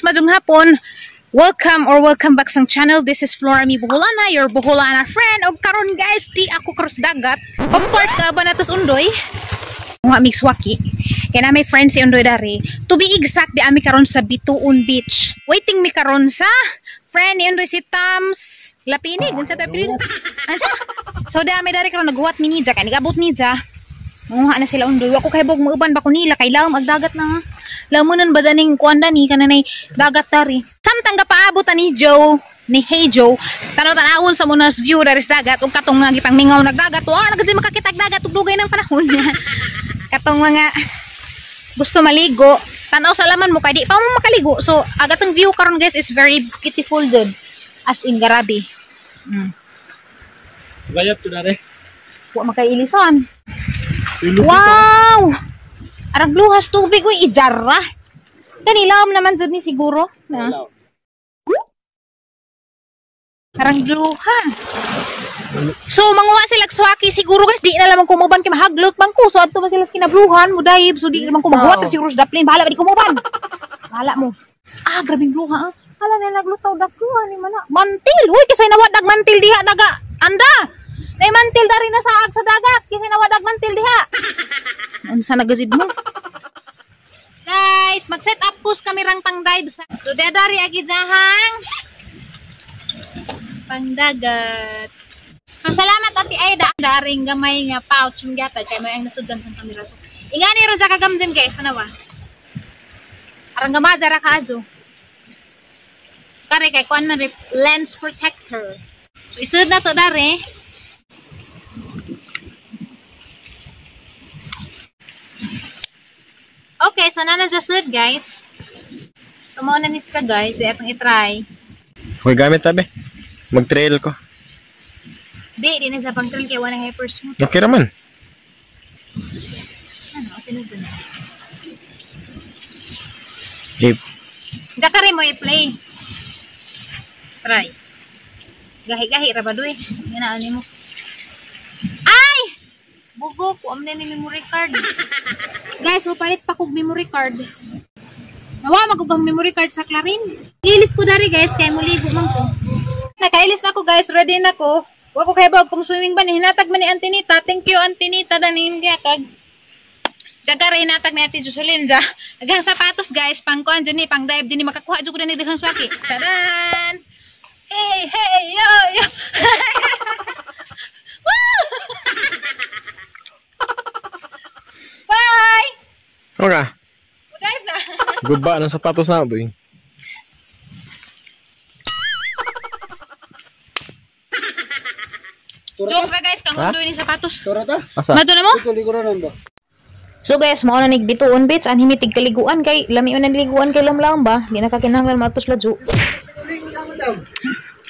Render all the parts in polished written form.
Guys, maayong hapon. Welcome or welcome back sa channel. This is Flora Mi Boholana, your Boholana friend. Og karon guys, di ako cross dagat. Of course, kaaba na tos Undoy. Mga mix waki. Kaya na may friend si Undoy dari. To be exact, di ami karon sa Bituon Beach. Waiting mi karon sa friend ni Undoy si Tams Lapinig. Unsa ta apelyido? Ansa? So di ami dari karon naghuwat mi nija kay nigabot nija. Manguha na sila Undoy. Wa ko kahibog muuban ba ko nila kay lawom ag dagat na. Lamunon ba daning kuan dani kananay dagat dari. Samtang gapaabot ani Joe ni Hey Joe, tanaw tanawon sa munas view dari sa dagat ug katong nga gipangmingaw nagdagat, wa na gid makakita og dagat ug dugay ng panahon. Katong mga gusto maligo, tanaw sa laman mo kay di pa mo makaligo. So agatong view karon guys is very beautiful jud. As in garabi. Bayat to dare. Wa makailisan. Wow! Arang bluhas tubig uy ijarra. Kanilam naman jud ni siguro. Na. Arang bluha. So manguha sila swaki siguro guys, di na lamang kumuban kay mahaglot man ko. So adto man sila sa kinabluhan mo dayib, so di naman ko maghuwat siguro sa daplin, bahala ba di kumuban. Bahala mo. Ah, grabing bluha. Hala na naglutaw dakluha ni mana. Mantil, uy kasi nawadag mantil diha daga. Anda. Nay mantil dari na saag sa dagat kasi nawadag mantil diha. Unsa na gazid mo? Guys, mag-set up kus kami rang pang-dive sa. So dadari agi jahang pangdagat. So salamat Ate Aida daring gamay nga pouch mong gihatag kay may ang nasugdan sa kamera. So ingani ra ja kagamjen guys, tanawa. Arang gamay jara kaadyo. Kare kay kuan man lens protector. So isud na to dare. Okay, so nana sa sud guys. So mao na ni siya guys, di atong i-try. Hoy gamit tabi. Mag-trail ko. Di na sa pang-trail kay wala hyper smooth. Okay raman. Ano, okay na siya. Hey. Jakari mo i-play. Try. Gahi-gahi ra ba duy? Ngana ani mo. Ay! Bugok, wa man ni memory card. Guys, mapalit pa kog memory card. Nawa magugang memory card sa Clarin. Ilis ko dari guys kay muligo man ko. Nakailis na ko guys, ready na ko. Wa ko kahibaw kung swimming ba ni hinatag man ni Auntie Nita. Thank you Auntie Nita daning gihatag. Jaga ra hinatag ni Ate Jocelyn ja. Daghang sapatos guys, pangkuan jud ni, pang dive jud ni, makakuha jud ko ni daghang swaki. Tadan! Hey hey yo yo. Bye. Okay. Dive na. Guba ng sapatos na boy. Joke ra guys, kang undoy ni sapatos. Asa? Mato na mo? So guys, mao na nig Bituon Beach, anhi mitig kaliguan kay lami na niliguan kay lamlam ba? Di na ka kinahanglan matos ladyo.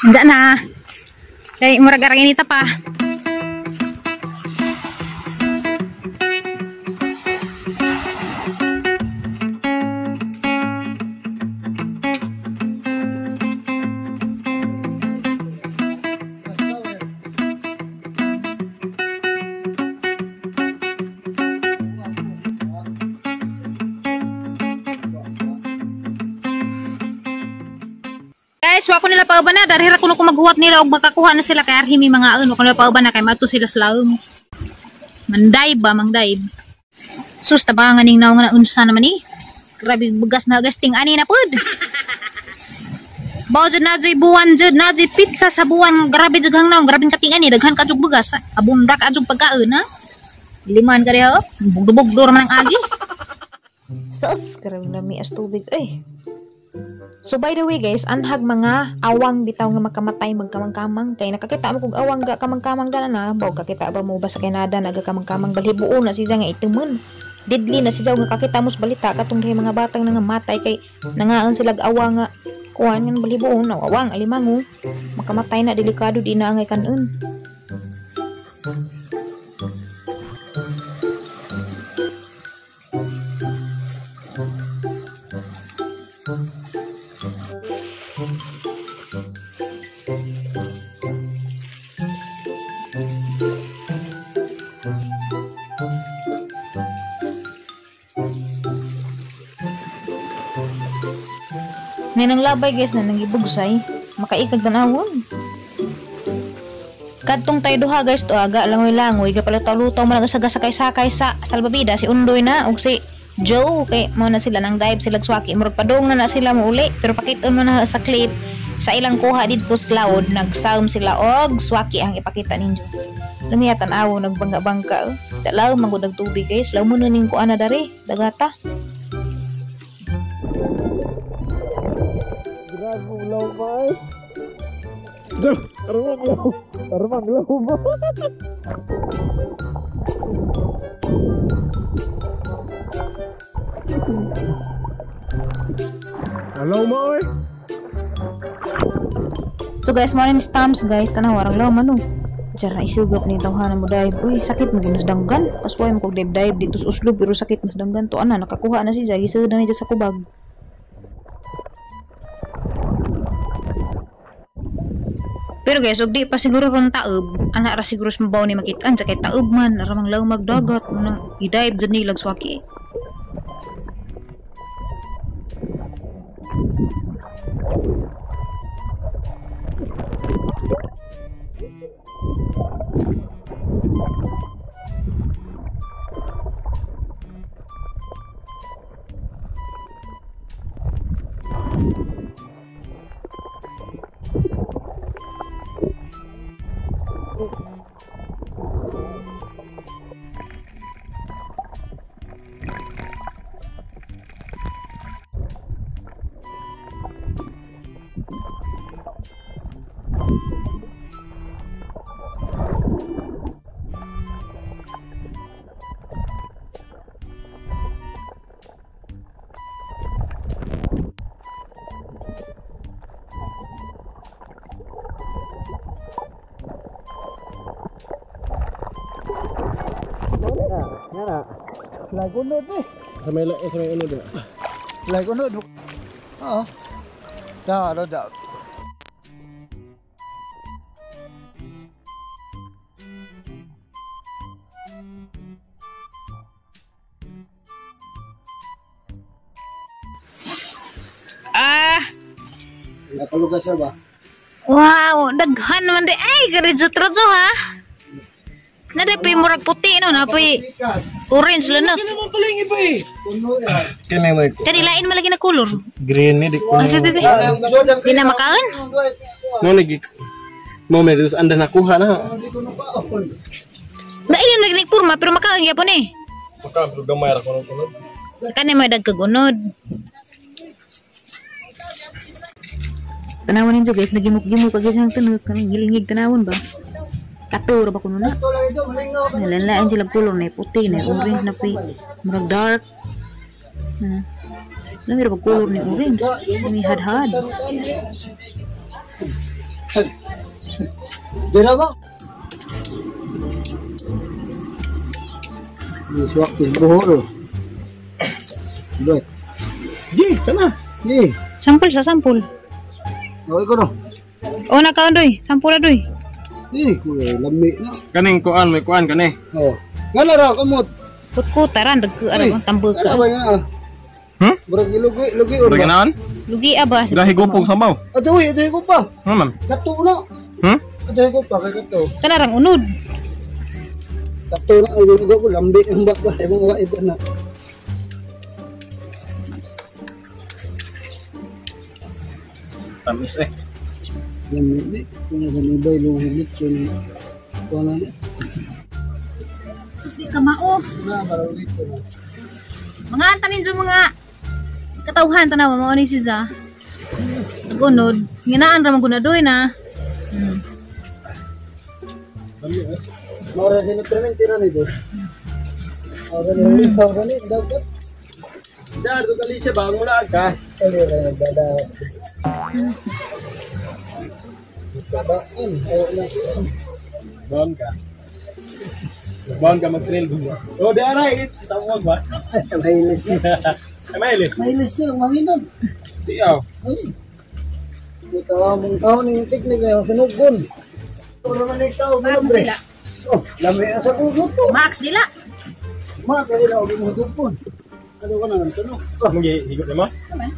Anda na. Kay murag arang inita pa. Guys, wa ko nila pauban na. Dari ra kuno ko maghuwat nila og makakuha na sila kay arhimi mga wa ko nila pauban na kay maadto sila sa laom. Manday ba, mangdive. Sus tabangan ning naong na unsa naman ni. Grabe bugas na gasting ani na pud. Bao jud na jud buwan jud na jud pizza sa buwan. Grabe jud hang naong, grabe katingan ni daghan ka jud bugas. Abunda ka jud pagkaon ha. Liman ka diha, bugdo-bugdo ra man ang agi. Sus, grabe lami as tubig eh. So by the way guys, anhag mga awang bitaw nga makamatay magkamang-kamang kay nakakita mo kog awang ga kamang-kamang dana na baw kakita ba mo ba sa Canada nagakamang-kamang balhibuon na siya nga itimon. Deadly na siya nga kakita mo sa balita katong dihay mga batang nangamatay kay nangaon sila awang nga kuan nga balhibuon na awang alimango makamatay na delikado di na angay kanon. Ninang labay guys na nangibugsay, makaikag tanawon. Kadtong tayo duha guys to aga langoy-langoy gapalutaw-lutaw man ang sakay-sakay sa salbabida si Undoy na ug si Joe kay mo na sila nang dive sila swaki murag padung na sila mouli pero pakita mo na sa clip sa ilang kuha didto sa laod nagsaom sila og swaki ang ipakita ninyo. Lumiya tan-aw nagbangka-bangka. Sa laom man gud tubig guys, laom mo ning kuan na dari dagata. Hello mo oy. So guys, mo ni stamps guys, tanaw arang law man oh. Jara isugop ni tawhana mo dive. Uy, sakit mo gunas danggan. Kasway mo kog dive dito sa uslob pero sakit mas danggan to ana nakakuha na si Jagi sa ni sa kubag. Pero guys, og di pa siguro ron taob, ana ra siguro sa mabaw ni makitaan sa kay taob man, aramang law magdagat, manang i-dive jud ni swaki. Like unod eh. Sa may unod eh. Like unod. Oo. Da, da, da. Ah. Nakalugas siya ba? Wow, daghan man di. Ay, garidyo-tradyo ha. Nadapoy murag puti no, napoy orange lang na. Kaya naman pala yung iba eh. Kaya mo iko. Kanilain malagi na color. Green ni di ko. Di na makaon? Mo nagi mo may dus anda nakuha na. Dailan lagi ni kurma pero makaon gyapon eh. Makaon pero gamay ra kuno kunod. Kani may dagkag unod. Tanawon ninyo guys, nagimok-gimok kag isang tunog kami gilingig tanawon ba. Kato ra ba kuno na? Nalanlain sila color na puti na orange na pi murag dark. Lami ra ba color ni orange? Ni hadhad. Dira ba? Ni suwak buho. Look. Di, kana. Di. Sampol sa sampol. Okay ko no. O nakaon doy, sampol doy. Eh, kuya, lami na. Kaning kuan, may kuan kani. Oh. Ngala ra kamot. Kut-kutaran dagko ara ang tambok. Ano ba nga? Murag lugi lugi or. Murag naon? Lugi aba. Lahi gupog sabaw. Adoy, adoy ko pa. Ano man? Kato na. Adoy ko pa kay kato. Kanarang unod. Kato na ay lugi ko lambi ang ba ba imong wa ito na. Tamis eh. Lami ni kung ganibay luhit yun. Wala na. Sus di ka mao. Na barang dito. Mga antanin sa mga katawhan tanawa mao ni si Za. Gunod, nginaan ra man gud doy na. Mora sino tremen tira nito. Ora ni ora ni dapat. Dar do kali siya bang mula ka. Ali ra dada. Kabaan, ayaw na siya. Baon ka. Baon ka mag-trail ba? Oh, di ara it. Sa mo ba? Mailis na. Ay, mailis. Mailis na, manginan. Di aw. Ay. Ito mong taon yung teknik ngayon, sinugon. Ito naman ikaw, bre. Oh, lami sa kugot to. Max dila. Ma, kaya na ulit mo dupon. Ano ka na lang, sunog. Mong gihigot na mo? Naman.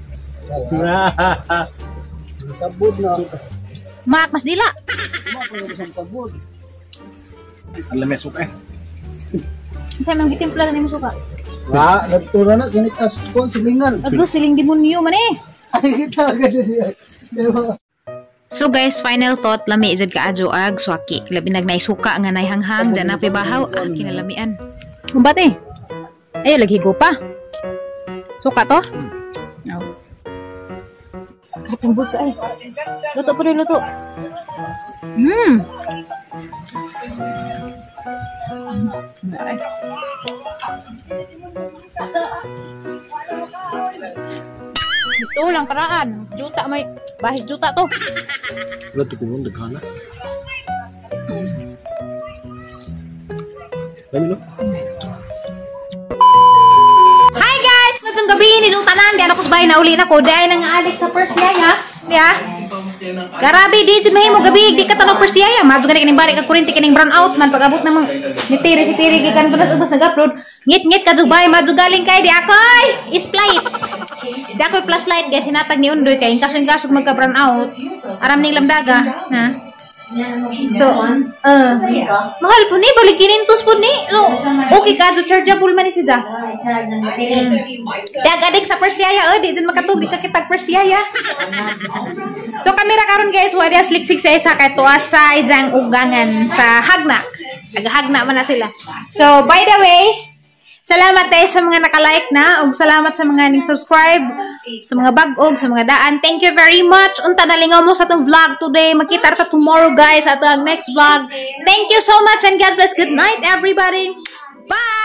Sabod na. Mak, mas dila. Sabod. Alam may suka eh. Sa mga gitimpla na nimo suka. Wa, nagtura na kinit as kon silingan. Agus siling demonyo man eh. Ay kita agad niya. So guys, final thought, lami jud kaayo ag swaki. Labi nag naisuka nga nayhanghang dyan na bahaw, ah, kinalamian. Umbate. Ayo lagi higo pa. Suka to? No. Atong buka ay. Luto pa rin, luto. Ito lang karaan. Juta may bahis juta to. Wala to kung daghana. Dami no? Hi guys! Maayong gabii ni tanan. Di ako sa bahay na uli na ko. Dahil nang alik sa first yaya. Di ah. Garabi di mahimo gabi di ka tanaw first yaya. Madyo gani kaning balik ang kuryente kining brown out man pag-abot namang ni Tiri si Tiri gikan pa ubos nag-upload. Ngit-ngit ka bay, madyo galing kay di akoy is-flight. Di ako'y flashlight guys, hinatag ni Undoy kay in kaso magka brown out. Aram ning lamdaga, ha. So, mahal po ni, balik kinintos po ni. So, okay ka, so chargeable man ni siya. Dag adik sa Persiyaya, oh, di dun makatug, di ka kitag Persiyaya. So, kamera karon guys, wala sliksik sa isa kay tuwa sa ijang ugangan sa Hagna. Naghagna man na sila. So, by the way, salamat tayo sa mga naka-like na ug salamat sa mga ning-subscribe, sa mga bag-og, sa mga daan. Thank you very much. Unta nalingaw mo sa atong vlog today. Makita ta tomorrow guys at ang next vlog. Thank you so much and God bless. Good night, everybody. Bye!